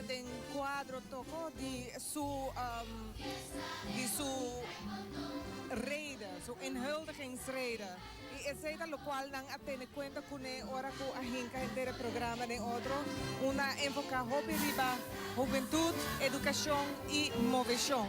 den cuadro toco di su di su rede, su inhuldigingsrede. Y esey ta locual nan a tene cuenta cune ora cu a hinca henter e programa den otro, unda a enfoca hopi riba hubentud, educacion y movecion.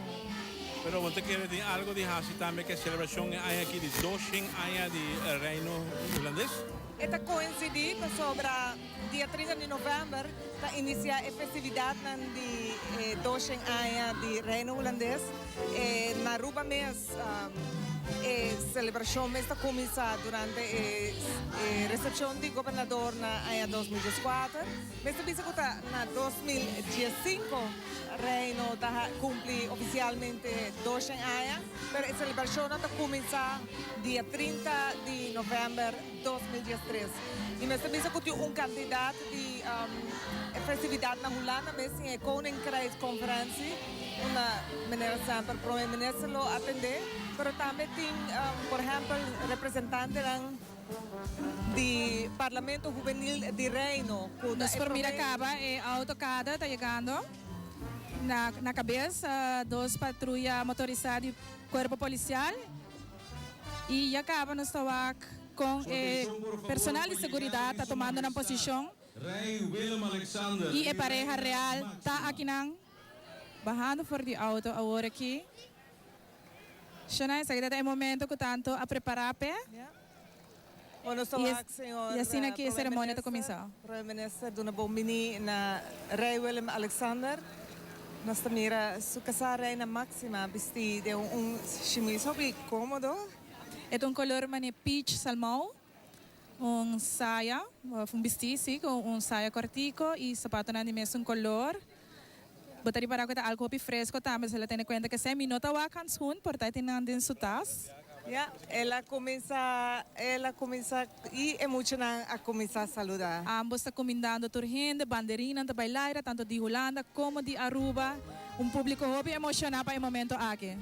Pero bo ta kere tin algo di haci tambe cu e celebracion e aña aki di doshen aña di Reino Hulandes? E ta coincidi pasobra dia 30 di november ta inicia e festividadnan di e doshen aña di Reino Hulandes. Na Aruba mes e celebracion mes ta cuminsa durante e recepcion di gobernador na aña 2014. Mes ta bisa cu ta na 2015 Reino ta cumpli oficialmente doshen aña, pero e celebracionnan ta cuminsa dia 30 di november 2013. Y mes ta bisa cu tin un cantidad di festividad na Hulanda mes tin e Koninkrijksconferentie unda manera semper Prome Minister lo atende, pero tambe tin por ehempel representantenan di Parlamento Hubenil di Reino cu ta Nos e por mira prome. caba e auto cada ta yegando na na cabes dos patruya motorisa di Cuerpo Policial. Y ya caba nos ta wak con e personal di seguridad ta tomando nan posicion y e pareha real ta akinan bahando for di auto awor aki. Shona, esaki ta e momento cu tanto a prepara p'e. Bueno, nos ta wak, señor Y asina ki e Prome ceremonia ta Minister. cuminsa. Prome Minister duna bon bini na Rey Willem Alexander. Nos ta mira su casá Reina Maxima bisti den un shimis hopi comodo. E ta un color mane peach salmou, un saya, of un bisti si, cu un saya cortico y zapatonan di mesun color. Bo ta ripará ku e ta algu hopi fresko tambe, so el a tene kuenta ku esei mi no ta wak handschoen, por ta e tin nan den su tas. Ya, el a kuminsá, el a kuminsá i e muchanan a kuminsá saludá. Ambos ta kumindando tur hende, banderinnan ta bai laira, tantu di Hulanda komo di Aruba. Un públiko hopi emoshoná pa e momento aki.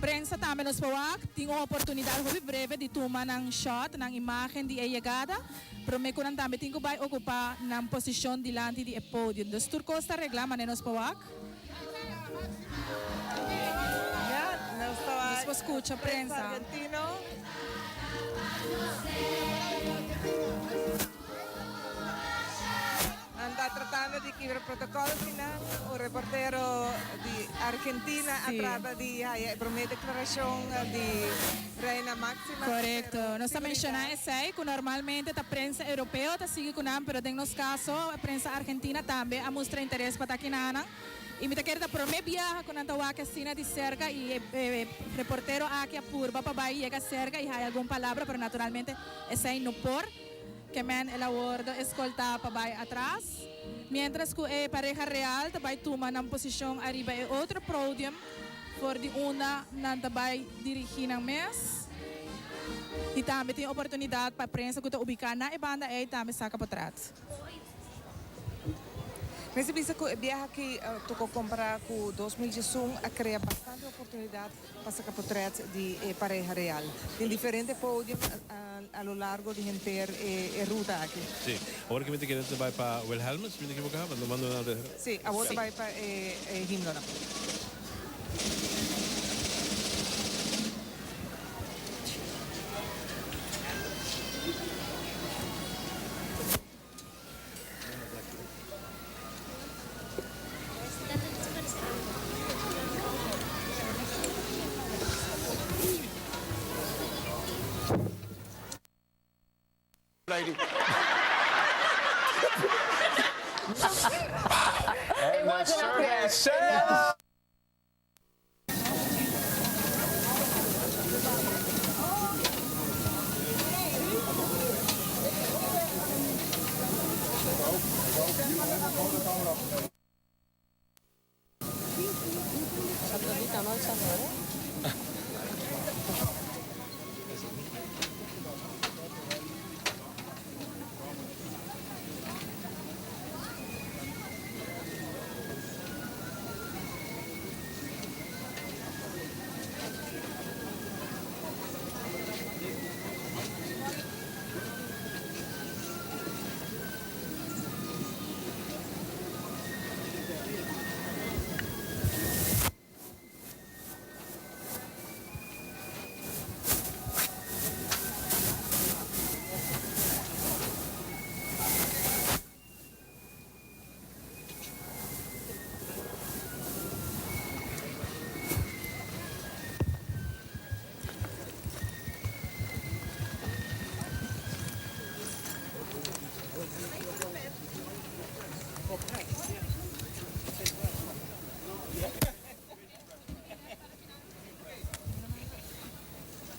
Prensa tambe nos por wak tin un oportunidat hopi breve di tuma nan shot, nan imagen di e yegada, prome ku nan tambe tin ku bai okupa nan posishon dilanti di e podium. Dus tur kos ta reglá manera nos por wak. Nos por skucha prensa. Nan ta tratando di kibra protocol kinan. Un reportero di Argentina a trata di haya e prome declaracion di Reina Maxima. Corecto. Nos ta menciona esey cu normalmente ta prensa europeo ta sigui cu nan, pero den nos caso prensa Argentina tambe a mustra interes pa ta kinanan. Y mi ta kere ta prome biaha cu nan ta wak asina di cerca y e reportero aki a purba pa bay yega cerca y haya algun palabra, pero naturalmente esey no por. Ke men el a wordo escolta pa bay atras, mientras cu e pareha real ta bay tuma nan posicion ariba e otro podium for di unda nan ta bay dirigi nan mes. Y tambe tin oportunidad pa prensa cu ta ubica na e banda ey tambe saca potret. Mester bisa cu e biaha aki tocó compara cu 2011 a crea bastante oportunidad pa saca potret di e pareha real den diferente podium a lo largo di henter e ruta aki. Sí, awor ki mi ta kere ta bai pa Wilhelmus, si mi no ekiboká, pa no manda nan de. Sí, awor ta bai pa e himnonan.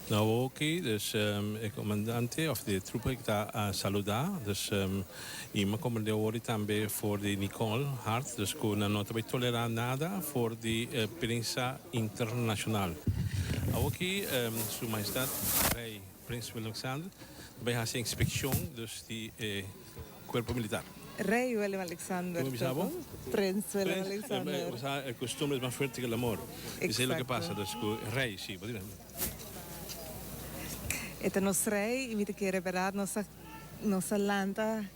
Nou oki, dus e comandante of di e troepen ki ta saluda, dus y mi a comprende awor tambe for di Nicole Hart, dus cu nan no ta bay tolera nada for di prensa internacional. Awoki Su Majestad Rey Prins Willem-Alexander ta bay haci inspeccion dus di e cuerpo militar. Rey Willem-Alexander. Como bisa bo? Prins Willem-Alexander. Bo sa e costumbre es mas fuerte que el amor. Esey lo que pasa dus cu Rey, si. Bo di. E ta nos Rey y mi ta kere berdad nos a nos a lanta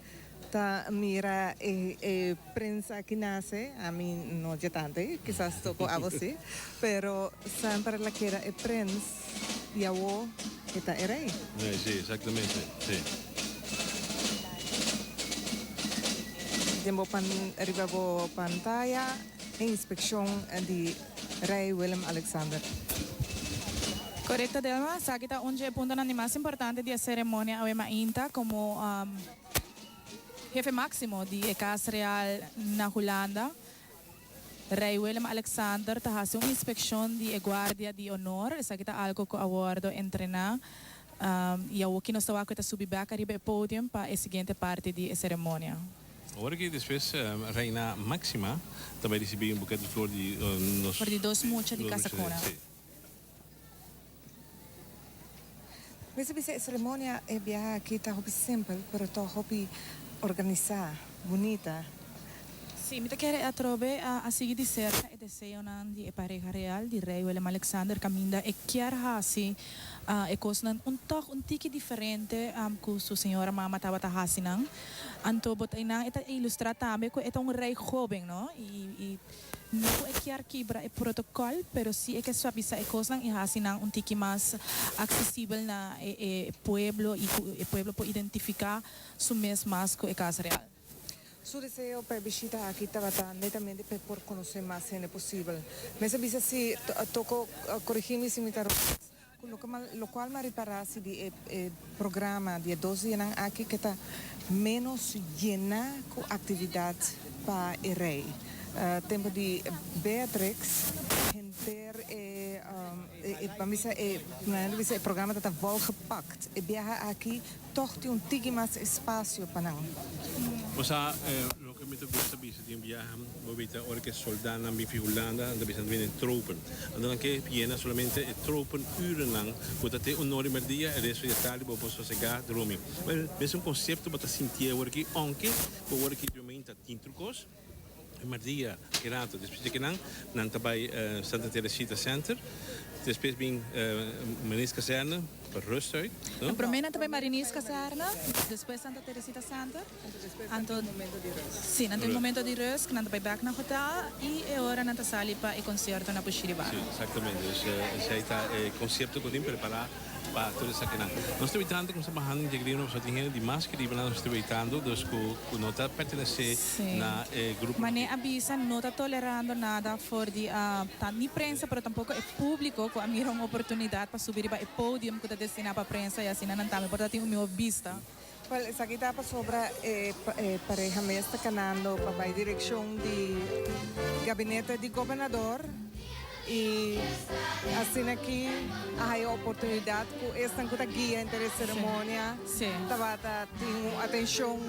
ta mira e e prins aki nace, ami no dje tanto ey, kisas toko abo si, pero semper el a keda e prins y awo e ta e Rey. Si, exactamente, si. Den bo pan riba bo pantaya e inspeccion di Rey Willem Alexander. Corecto Delma, esaki ta un dje puntonan di mas importante di e ceremonia awe mainta como hefe maximo di e Cas Real na Hulanda. Rey Willem Alexander ta haci un inspeccion di e guardia di honor, esaki ta algo cu a wordo entrena y awoki nos ta wak cu e ta subi bek ariba e podium pa e siguiente parti di e ceremonia. Ora ki despues Reina Maxima ta bai ricibi un buket di flor di nos. For di dos mucha di Casa Cuna. Si. Mester bisa e ceremonia e biaha aki ta hopi simpel pero ta hopi organisa, bunita. Si, mi ta kere atrobe a sigui di cerca e deseonan di e pareha real di Rey Willem Alexander caminda e kier haci e cosnan un toch un tiki diferente cu su señora mama tabata haci nan. Anto bo ta einan e ta ilustra tambe cu e ta un rey hoben no y no cu e kier kibra e protocol pero si e ke suavisa e cosnan y haci nan un tiki mas accesibel na e pueblo y cu e pueblo por identifica su mes mas cu e cas real. Su deseo pa e bishita aki tabata netamente pa e por conoce mas hende posibel. Mester bisa si toco corigi mi si mi ta robes. Ku loke ma lokual mi a ripará si di e e programa di e dos dianan aki ke ta ménos yená ku aktividat pa e rei. Tempu di Beatrix henter e e ban bisa e nan ta bisa e programa ta ta volgepakt. E biaha aki tòg tin un tiki mas espasio pa nan. Bo sa loke mi ta gusta bisa di un biaha bo bita ora ke soldanan bin fi Hulanda nan ta bisa nan ta bini den tropen. Anto nan ke yena solamente e tropen urennan ku ta te un nori merdia e resto di e tardi bo por sosega drumi. Bueno, mesun konsepto bo ta sintié awor aki ounke bo awor aki djomein ta tin tur kos. E merdia ki rato despues di kinan nan ta bai Santa Teresita Center, despues bin Marinierskazerne pa rust uit, no? Prome nan ta bai Marinierskazerne, despues Santa Teresita Center, anto si nan tin un momento di rust nan ta bai bek na hotel y e ora nan ta sali pa e concierto na Bushiri Bar. Si, exactamente, dus esey ta e concepto cu tin prepara. Pa tur esakinan. Nos ta witando como sa bahando dje grino pasobra tin hende di mas ke riba nan nos ta witando dus ku ku no ta pertenesé na e grupo. Mane a bisa no ta tolerando nada for di tant ni prensa pero tampoco e publico cu a mira un oportunidad pa subi riba e podium cu ta destina pa prensa y asina nan tambe por ta tin un miho bista. Wel esaki ta pasobra e pareha mes ta canando pa bay direccion di gabinete di gobernador y asina aki a haya oportunidad cu esnan cu ta guia henter e ceremonia tabata tin un atencion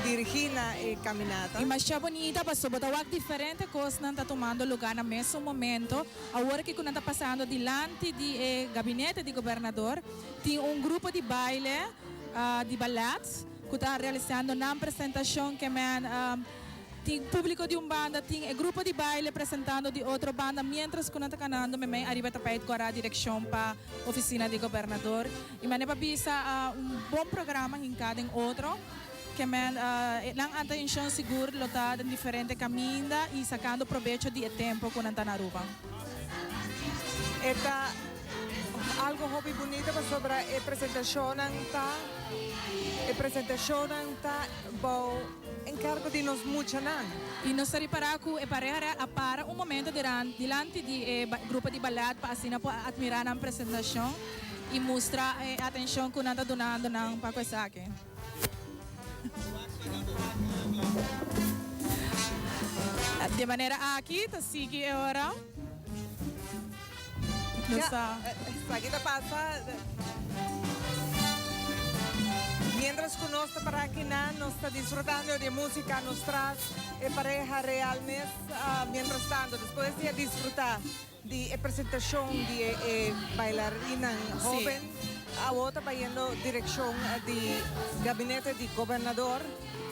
dirigi na e caminata. Y masha bonita pasobra bo ta wak diferente cosnan ta tumando lugar na mesun momento. Awor aki cu nan ta pasando dilanti di e gabinete di gobernador. Tin un grupo di baile di ballet cu ta realisando nan presentacion ke men tin publico di un banda, tin e grupo di baile presentando di otro banda mientras cu nan ta canando memey ariba e tapijt cora direccion pa oficina di gobernador. Y mane pa bisa un bon programa hinca den otro ke men nan atencion sigur lo ta den diferente caminda y sacando probecho di e tempo cu nan ta na Aruba. E ta Algo hopi bunita pasobra e presentacionnan ta e presentacionnan ta bou encargo di nos muchanan. Y nos ta ripara cu e pareha real a para un momento dilanti di e grupo di ballet pa asina por admira nan presentacion y mustra e atencion cu nan ta dunando nan pa cu esaki. Di e manera aki ta sigui e ora. No sa. Esaki ta pasa mientras cu nos ta para akinan, nos ta disfrutando di e musica nos tras e pareha real mes. Mientras tanto, despues di a disfruta di e presentacion di e bailarinanan hoben, awo ta bayendo direccion di gabinete di gobernador,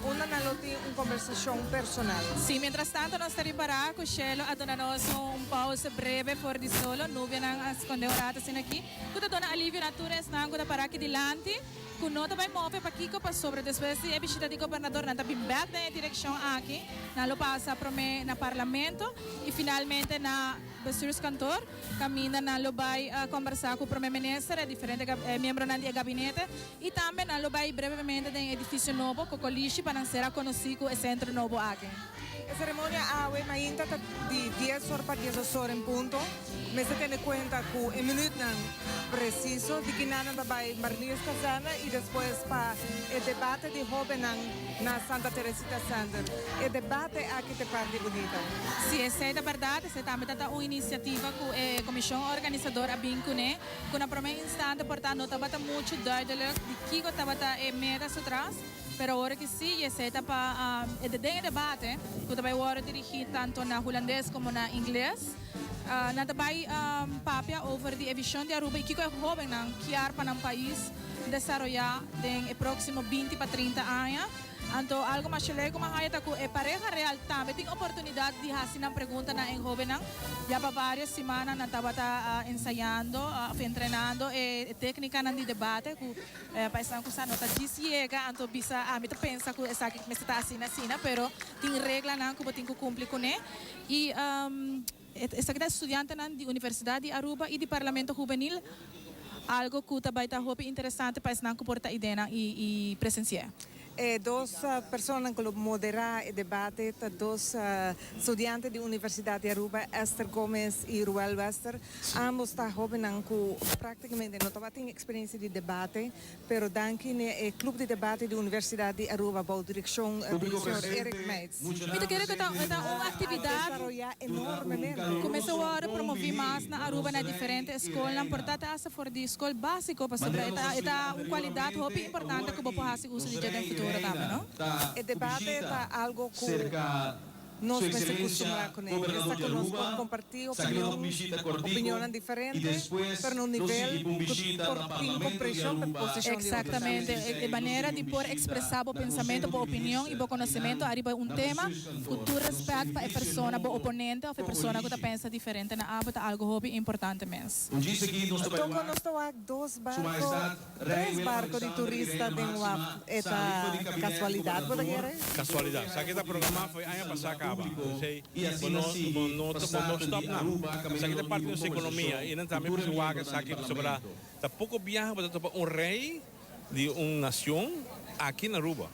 unda nan lo tin un conversacion personal. Sí, mientras tanto nos ta ripara cu shelo a duna nos un pausa breve for di solo, nubianan a sconde un rato asina aki, cu ta duna alivio na tur esnan cu ta para aki dilanti, cu no ta bay move. Pakico? Pasobra despues di e bishita di gobernador nan ta bin bek den e direccion aki, nan lo pasa prome na Parlamento y finalmente na Bestuurskantoor, caminda nan lo bay combersa cu Prome Minister, e diferente miembronan di e gabinete y tambe nan lo bay brevemente den e edificio nobo, Cocolishi, pa nan sera conoci cu e centro nobo aki. E ceremonia awe mainta ta di dies or pa diesdos or en punto. Mester tene cuenta cu e minuutnan preciso di kinanan ta bay Marinierskazerne y despues pa e debate di hobennan na Santa Teresita Center. E debate aki ta parti bunita. Si esey ta berdad, esey tambe ta ta un iniciativa cu e comision organisador a bin cune, cu na prome instante por ta no tabata mucho duidelijk di kico tabata e meta su tras, pero awor ki si y esey ta pa e den e debate cu ta bay worde dirigi tanto na Hulandes como na Ingles. Nan ta bay papia over di e vision di Aruba y kico e hobennan kier pa nan pais desaroya den e proximo 20 pa 30 aña. Anto algo masha leuk cu mi a haya ta cu e pareha real tambe tin oportunidad di haci nan pregunta na e hobennan. Ya pa varios simannan nan tabata ensayando of entrenando e tecnicanan di debate cu pa esnan cu sa no ta djis yega anto bisa ami ta pensa cu esaki mester ta asina asina pero tin reglanan cu bo tin cu cumpli cune. Y esaki ta estudiantenan di Universidad di Aruba y di Parlamento Hubenil, algo cu ta bay ta hopi interesante pa esnan cu por ta idenan y presencia. E dos personanan cu lo modera e debate ta dos studiante di Universidad di Aruba, Esther Gomez y Ruel Wester. Ambos ta hobennan cu practicamente no tabatin experiencia di debate, Pero danki n'e e Club di Debate di Universidad di Aruba bou direccion di señor Eric Meijts. Mi ta kere cu ta un actividad cu mester worde promovi mas na Aruba na diferente scolnan por ta hasta for di scol basico pasobra e ta un cualidad hopi importante cu bo por haci uso di dje den futuro tambe no. E debate ta algo cu Nos mester kustumbrá kuné. Esta ku nos por kompartí opinion, opinionnan diferente, pero na un nivel ku por tin komprenshon pa e posishon di otro. Eksaktamente. E manera di por ekspresá bo pensamentu, bo opinion i bo konosementu ariba un tema ku tur rèspèt pa e persona, bo oponente òf e persona ku ta pensa diferente na abo ta algu hopi importante mes. Toko nos ta wak dos barko, tres barko di turista den waf. E ta kasualidat bo ta kere? Kasualidat. Esaki ta programá for e aña pasá kaba. Esei bo no bo no bo no stòp nan. Esaki ta parti di nos ekonomia i nan tambe mester wak esaki pasobra ta poko biaha bo ta topa un rei di un nacion aki na Aruba.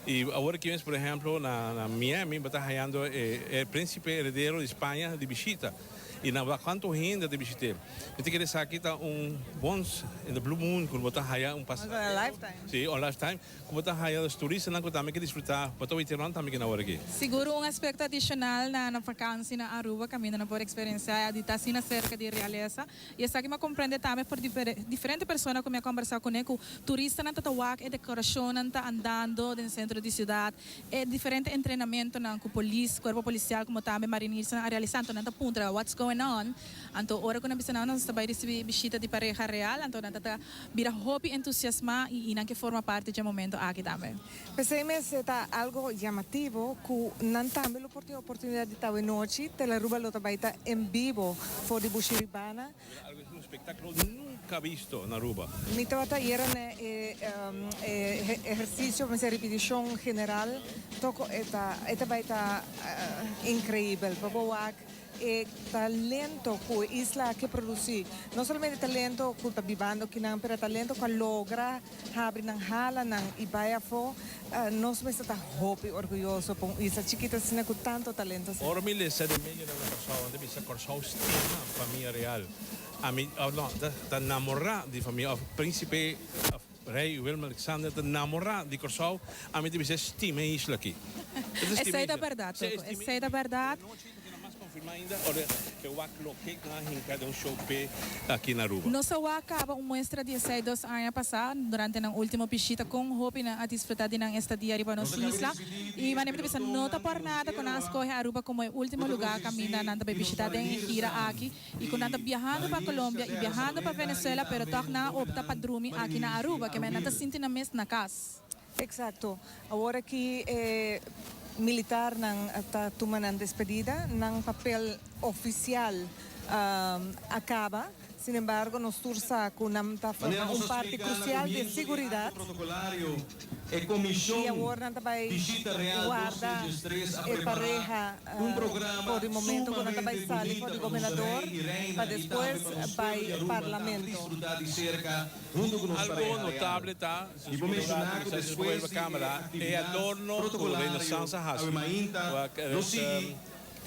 I awor aki mes por ehemplo na na Miami bo ta hayando e e principe heredero di Spaña di bishita. I nan wak cuanto hende ta bishit'é. Mi ta kere esaki ta un once in the blue moon cu bo ta haya un Once in a lifetime. Si, un lifetime cu bo ta haya los turistanan cu tambe ke disfruta. Bo ta wete rond tambe kina ora aki. Sigur un aspecto adicional na nan vakantie na Aruba caminda nan por experiencia di ta asina cerca di realeza. I esaki mi a comprende tambe for diferente persona cu mi a combersa cune cu turistanan ta ta wak e decoracionnan ta andando den centro di ciudad. E diferente entrenamentonan ku polis, kuerpo polisial komo tambe mariniersnan a realisá, anto nan ta puntra what's going on? Anto ora ku nan bisa nan nos ta bai risibí bishita di pareha real, anto nan ta ta bira hopi entusiasmá i nan ke forma parti dje momento aki tambe. P'esei mes e ta algo yamativo ku nan tambe lo por tin oportunidat di ta awenochi, Telaruba lo ta bai ta en bibo for di Bushiribana. Algo un espectáculo nunca visto na Aruba. Mi tabata ayera na e ehercicio, mester ripeticion general, toko e ta e ta bai ta increibel pa bo wak e talento cu e isla aki a produci, no solamente talento cu ta bibando akinan, pero e talento cu a logra habri nan halanan y bai afo, nos mester ta hopi orguyoso pa un isla chikito asina cu tanto talento asina. Ora mi lesa den medionan na Kòrsou, nan ta bisa Kòrsou stima famia real. Ami, òf no, ta namorá di famia òf prínsipe òf. Rei Willem Alexander ta namorá di Kòrsou, ami ta bisa e stima e isla aki. E ta stima Esei e ta isla. bèrdat, Sí, e Toko. stima e Esei ta isla. bèrdat. Anochi ta keda mas konfirmá ainda ora ke wak loke nan a hinka den un show p'e aki na Aruba. Nos a wak kaba un muestra di esei dos aña pasá durante nan último bishita kon hopi nan a disfrutá di nan estadia riba nos isla. I manera mi ta bisa no ta por nada ku nan a skohe Aruba komo e último lugá kaminda nan ta bai bishitá den e gira aki i ku nan ta biahando pa Colombia i biahando pa Venezuela pero tòg nan a opta pa drumi aki na Aruba ke men nan ta sinti nan mes na kas. Exacto. Awor aki e militarnan ta tuma nan despedida. Nan papel oficial a caba. Sin embargo, nos tur sa cu nan ta Manera forma nos un a parti spliká na crucial di e komienso di seguridad. akto protokolario, e Y komishon awor nan ta bay Bishita Real warda 2013 a e prepará pareha un programa for di momento cu nan ta bay sumamente sali for bunita di pa nos gobernador rei i pa reina i tambe despues pa nos pueblo bay di Aruba tambe parlamento. disfrutá di serka huntu ku nos Algo pareha real. notable ta, Mi por menshoná ku si despues vuelve di e cámara, e aktividat adorno cu protokolario Renaissance a haci, awe mainta lo sigui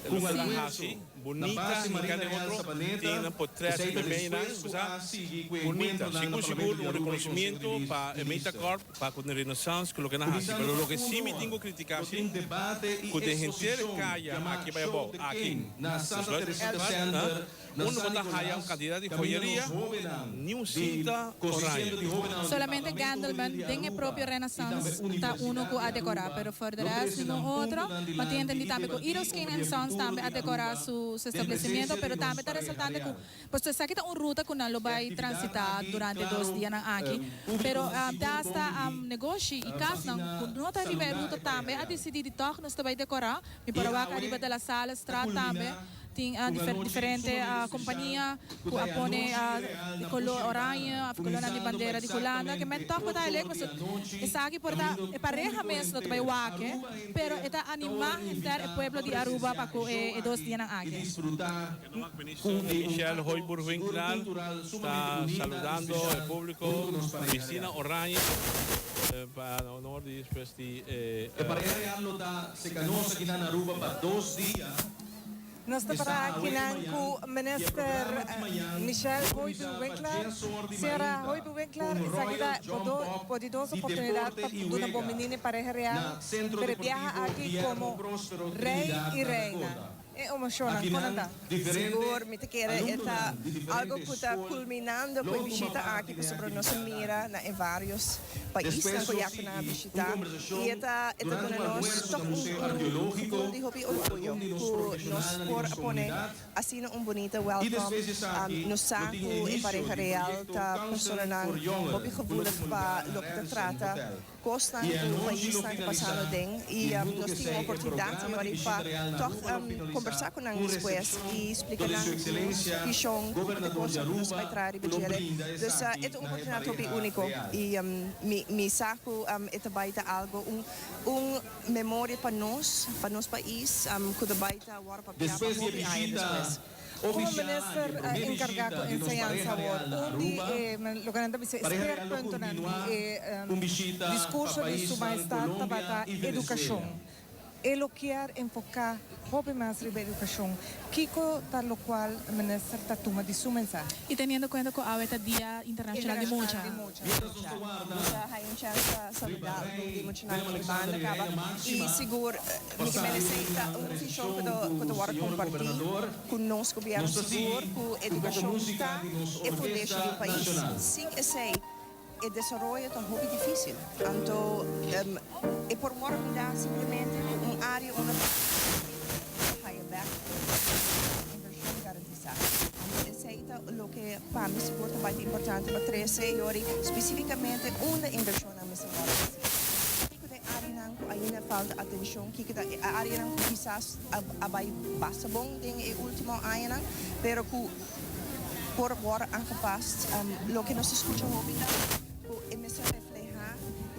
ku un loke nan almuerso haci, na bunita, base hinca Marina den Real otro, Sabaneta, tin nan potret esei ta di mei nan, despues ku sa, a sigui ku e bunita. enkuentronan na Sigur sigur Parlamento di un Aruba i Konseho di reconocimiento pa e Meta Minister. Corp, pa cu den Renaissance, cu loke nan haci. Kuminsando Pero pa loke si mi uno tin cu critica lo si, tin debate i cu den henter e eksposishon caya yamá aki bay Show abao, the aki, King na Santa besluit, Teresita ha? Center na Uno bo San ta haya un Nicolas, cantidad di kaminda nos joyeria, hóbennan ni un di cinta Konsisiendo oranje. di Hóbennan di Solamente Parlamento Gandelman Hubenil di den e Aruba propio i tambe Renaissance ta uno Universidad cu di a decora, Aruba pero for de lo rest trese ningun nan otro. puntonan Ma tin dilanti entendí i tambe cu debatí Irausquin over and di e Sons futuro tambe di a decora Aruba su su den establecimiento, presencia pero di nos tambe ta pareha resaltante cu real. pasobra esaki ta un ruta cu nan lo E bay actividad transita aki, durante dos claro, dianan aki. público Pero ta te sigur hasta bon bini negoshi y pa casnan asina cu no ta riba e saludá ruta e tambe pareha a real. dicidi di toch nos ta bay decora. Mi I por a wak awe ariba de la Salle ta Straat tambe. kulminá Tin ku un anochi diferente sumamente kompania spesial ku ku ta a e pone anochi real na koló Pushi oranje Ribana, òf kolónan di kuminsando pa bandera di Hulanda ke men eksaktamente tòg por ta ocho lek or di pasobra anochi, esaki por ta kaminda e pareha públiko mes lo ta bai henter, wak Aruba pero henter e ta ta animá wòrdu henter e invitá pueblo pa di Aruba presensiá pa e ku show e dos aki dianan i aki. disfrutá ku di un Michelle akto Hooyboer sigur Winklaar kultural ta sumamente bunita i saludando e spesial público. huntu ku nos pareha Cristina real. Oranje pa na honor di despues di e. E pareha real lo ta seka nos akinan na Aruba pa dos dia. Nos ta para akinan ku Minister Michelle Hooyboer-Winklaar. Señora Hooyboer-Winklaar, esaki ta bo di dos oportunidad pa duna bo menino pareha real, pero e biaha aki como rey y reina. E emocionnan, con nan ta? Sigur, mi ta kere e ta algo cu ta culminando cu e bishita aki pasobra nos a mira na e varios paisnan cu ya cu nan a bishita y e ta e ta duna nos toch un un gevoel di hopi orguyo cu nos por a pone asina un bunita welcome. Nos sa cu e pareha real ta personanan hopi gevoelig pa loke ta trata Kosnan ku paisnan ta pasando den i nos tin un oportunidat yori pa tòg kombersá ku nan despues i splika nan nos vishon ku ta kosnan ku nos bai traha riba djele. Dus e ta un oportunidat hopi úniko i mi sa ku e ta bai ta algu un un memoria pa nos, pa nos pais ku ta bai ta wòrdu papiá pa hopi aña despues. Como minister encarga cu enseñansa awor, un di e, loke nan ta bisa, e speerpuntonan di e discurso di Su Mahestad tabata educacion. E lo kier enfoca hopi mas riba educacion. Kico ta locual minister ta tuma di su mensahe? Y teniendo cuenta cu awe ta Dia Internacional di Mucha. Nos a haya un chance pa saluda algun di muchanan di banda caba y sigur mi ke mende esey ta un vision cu ta cu ta worde comparti cu nos gobierno sigur cu educacion ta e fundeshi di un pais sin esey e desaroyo ta hopi dificil anto e por worde mira simplemente cu un area unda ta haya bek inversion garantisa anto esey ta loke pa mi sigur ta bai ta importante pa trece yori specificamente unda inversionnan mester worde haci. Kiko ta e areanan cu ainda falta atencion? Kiko ta e areanan cu kisas a bai basta bon den e ultimo añanan, pero cu por worde aangepast? Loke nos ta scucha hopi ta cu e mester refleha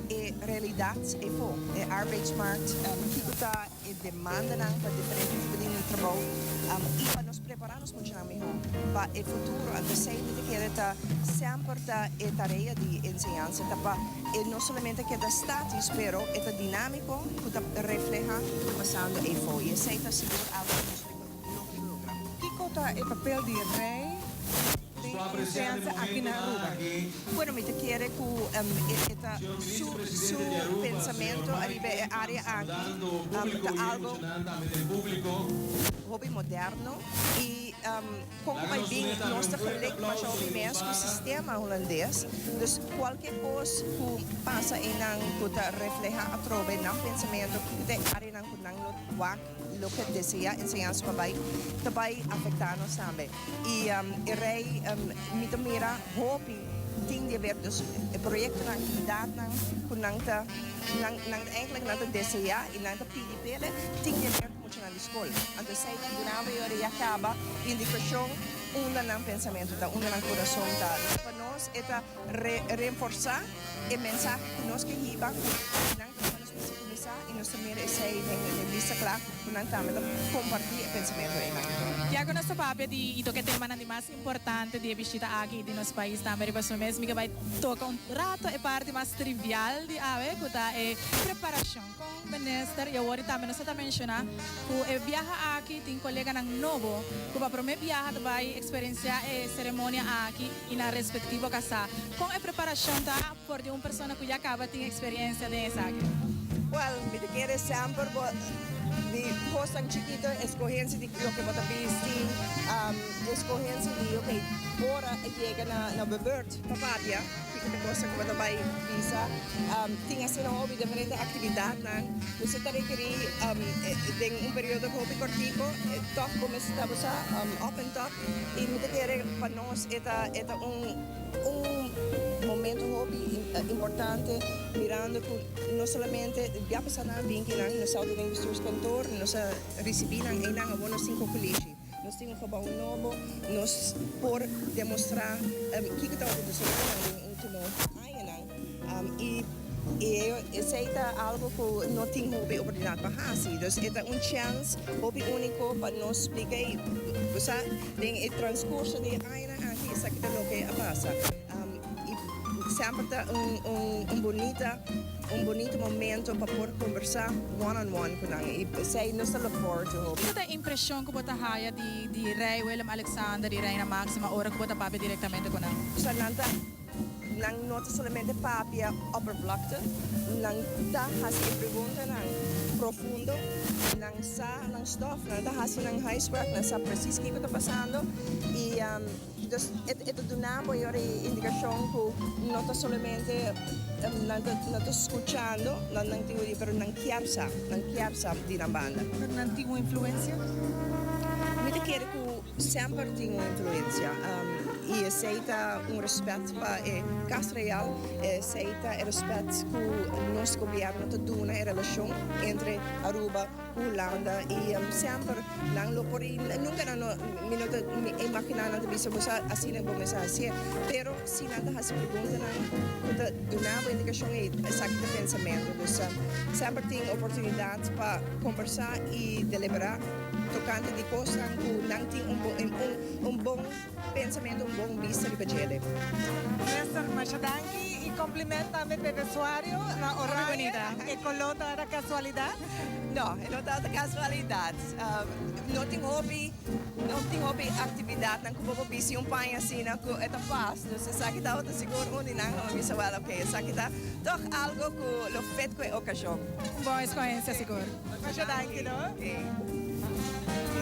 e realidad efo, e arbeidsmarkt, kiko ta e demandanan pa diferente tipo di trabou i pa nos prepará nos muchanan mihó pa e futuro. Anto esei mi ta kere ta semper ta e tarea di enseñansa, ta pa e no solamente keda statis pero e ta dinámiko ku ta reflehá kiko ta pasando eifó i esei ta sigur algu ku nos lo ke logra. Kiko ta e papel di rei den enseñansa aki na Aruba. Bueno, mi ta kere cu e ta su su pensamento ariba e area aki ta algo hopi moderno y con cu bay bin nos ta gelek masha hopi mes cu sistema Hulandes, dus cualke cos cu pasa eynan cu ta refleha atrobe nan pensamento cu ta e areanan cu nan lo wak loke desea enseñansa pa bay ta bay afecta nos tambe. Y e rey mi ta mira hopi tin di haber dus e proyectonan, actividadnan cu nan ta nan nan eigenlijk nan ta desea y nan ta pidi pele tin di haber cu muchanan di scol. Anto esey ta duna bo e ora ya caba indicacion unda nan pensamento ta, unda nan curason ta. Pa nos e ta re-renforsa e mensahe cu nos ke hiba cu nan ta duna nos mester cuminsa y nos ta mira esey den den bista cla cu nan tambe ta comparti e pensamento eynan. Ya cu nos ta papia di y toca e temanan di mas importante di e bishita aki y di nos pais tambe riba su mes, mi ke bay toca un rato e parti mas trivial di awe cu ta e preparacion. Con Minister y awor y tambe nos ta menciona cu e biaha aki tin coleganan nobo cu pa prome biaha ta bay experiencia e ceremonia aki y nan respectivo casa. Con e preparacion ta for di un persona cu ya caba tin experiencia den esaki? Well, mi ta kere semper bo di cosnan chikito, escogencia di loke bo ta bisti, escogencia di ok, ora e yega na bo beurt pa papia, kiko ta cosnan cu bo ta bay bisa. Tin asina hopi diferente actividadnan cu si ta rekeri den un periodo hopi cortico, toch bo mester ta bo sa up and top. Y mi ta kere pa nos e ta e ta un un momento hopi importante mirando cu no solamente ya pasa nan a bin kinan nos a den bestuurskantoor nos a ricibi nan eynan awor nos tin cocolishi nos tin un gebouw nobo nos por demostra kico tabata desaroyonan den ultimo añanan y esey ta algo cu no tin hopi oportunidad pa haci. Dus e ta un chance hopi unico pa nos splica y bo sa den e transcurso di e añanan aki esaki ta loke a pasa. Y semper ta un bunita un bunito momento pa por conversa one on one cu nan y esey nos ta look forward to hopi. Kiko ta e impresion cu bo ta haya di Rey Willem Alexander y Reina Maxima ora cu bo ta papia directamente cu nan? Sa nan ta. Nan no ta solamente papia oppervlakte, nan ta hasi e preguntanan profundo, nan sa nan stof, nan ta hasi nan huiswerk, nan sa precies kiko ta pasando y dus e ta duna bo e ora e indicacion cu no ta solamente nan ta scuchando, nan nan tin oye, pero nan kier sa, nan kier sa di nan banda. Pero nan tin un influencia? Mi ta kere cu. Semper tin un influencia y esey ta un respet pa e Cas Real, esey ta e respet cu nos gobierno ta duna e relacion entre Aruba cu Hulanda y semper nan lo por y nunca nan no, mi no ta imagina nan ta bisa bo sa asina bo mester hacié, pero si nan ta haci preguntanan cu ta duna bo indicacion ey esaki ta pensamento. Dus semper tin oportunidad pa conversa y delibera. Tocante di cosnan cu nan tin un bon un bon pensamento, un bon bista riba djele. Minister, masha danki y compliment tambe p'e vestuario na oranje. E color tabata casualidad? No, e no tabata casualidad. No tin hopi, no tin hopi actividadnan cu bo por bisti un paña asina cu e ta pas. Dus esaki tabata sigur un di nan. Mi bisa, well, ok, esaki ta toch algo cu lo fit cu e ocasion. Un bon escogencia sigur. Masha danki no.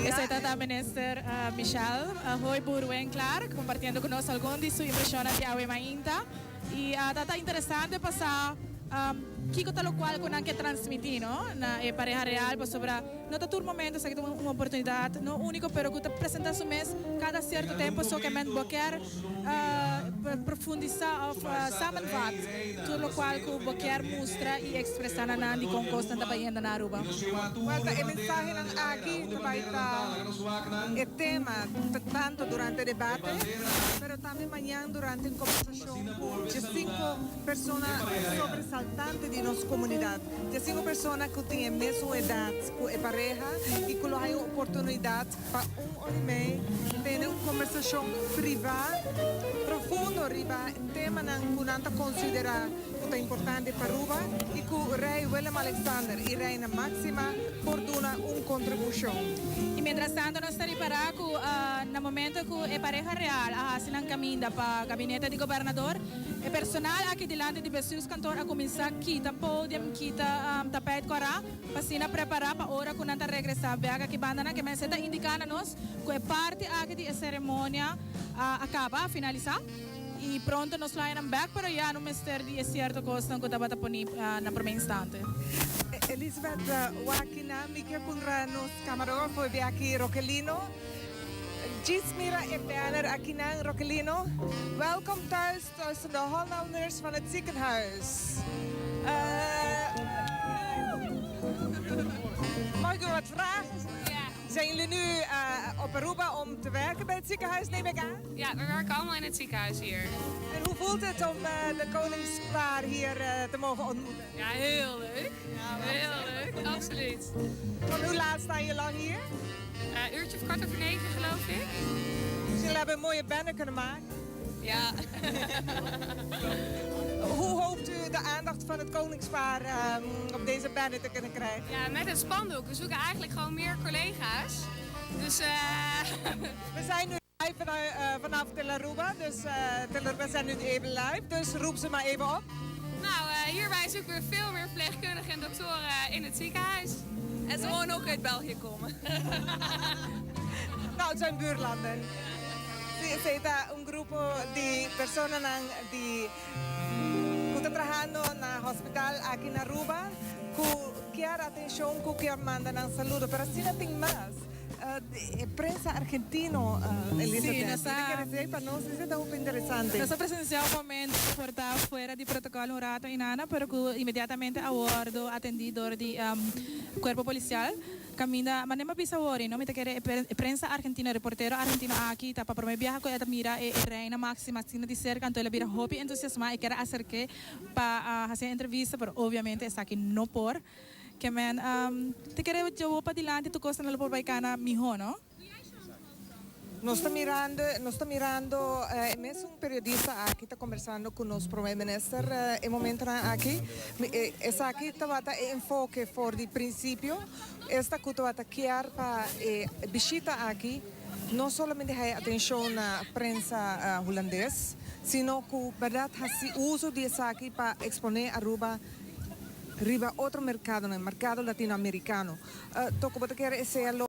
Esei ta ta Minister Michelle Hooyboer-Winklaar compartiendo cu nos algun di su impresionnan di awe mainta. Y ta ta interesante pa sa kico ta locual cu nan ke transmiti no na e pareha real pasobra no ta tur momento esaki ta un oportunidad no unico pero cu ta presenta su mes cada cierto tempo so ke men bo kier profundisa of samenvat tur locual cu bo kier mustra y expresa na nan di con cosnan ta bayendo na Aruba. Cual ta e mensahenan aki ta bay ta e tema tanto durante debate pero tambe mañan durante un conversacion cu dje cinco persona sobresaltante di. di nos comunidad. 15 persona cu tin e mesun edad cu e pareha y cu lo haya un oportunidad pa un ora y mei tene un conversacion priva profundo riba temanan cu nan ta considera cu ta importante pa Aruba y cu Rey Willem Alexander y Reina Maxima por duna un contribucion. Y mientras tanto nos ta ripara cu na momento cu e pareha real a haci nan caminda pa gabinete di gobernador, e personal aki dilanti di bestuurskantoor a cuminsa kita podium, kita tapijt cora pa asina prepara pa ora cu nan ta regresa bek aki banda nan. Ke mester ta indica na nos cu e parti aki di e ceremonia a caba, a finalisa. Y pronto nos lo haña nan bek, pero ya no mester di e cierto cosnan cu tabata poni na prome instante. Elizabeth, Wak nan, mi ke puntra nos camarógrafo di aki, Rokelino. Djis mira e banner aki nan, Rokelino. Welkom thuis tussen de Hollanders van het ziekenhuis. Mag ik u wat vragen? Ja. Zijn jullie nu op Aruba om te werken bij het ziekenhuis, neem ik aan? Ja, we werken allemaal in het ziekenhuis hier. En hoe voelt het om de koningspaar hier te mogen ontmoeten? Ja, heel leuk. Heel leuk, absoluut. Van hoe laat staan jullie al hier? Uurtje of 9:15, geloof ik. Dus jullie hebben een mooie banner kunnen maken? Ja. Hoe hoopt u de aandacht van het koningspaar op deze banner te kunnen krijgen? Ja, met het spandoek. We zoeken eigenlijk gewoon meer collega's. Dus We zijn nu live vanaf Tel Aruba, dus Tel Aruba zijn nu even live, dus roep ze maar even op. Nou, hierbij zoeken we veel meer verpleegkundigen en doktoren in het ziekenhuis. En ze mogen ook uit België komen. Nou, het zijn buurlanden. Si, ta un grupo di personanan di cu ta trahando na hospital aki na Aruba cu kier atencion, cu kier manda nan saludo, pero asina tin mas. E prensa argentino, Elizabeth, Sí, nos ta a kere pa nos, esey ta hopi interesante. Nos a presencia un momento por ta fuera di protocol un rato y nana, pero cu inmediatamente a wordo atendi door di cuerpo policial. Caminda, manera mi a bisa awor, no, mi ta kere e prensa argentino, reportero argentino aki ta pa prome biaha cu e ta mira e Reina Maxima asina di cerca, anto el a bira hopi entusiasma, e kier a acerke pa haci e entrevista, pero obviamente esaki no por. Ke men ta kere djawó padilanti tur cosnan lo por bay cana miho, no? Nos ta mirando, nos ta mirando e mesun periodista aki ta conversando cu nos Prome Minister e momentonan aki. Esaki tabata e enfoke for di principio, esta cu tabata kier pa e bishita aki no solamente haya atencion na prensa Hulandes, sino cu berdad haci uso di esaki pa expone Aruba riba otro mercadonan, mercado Latinoamericano. Toco bo ta kere esey a lo.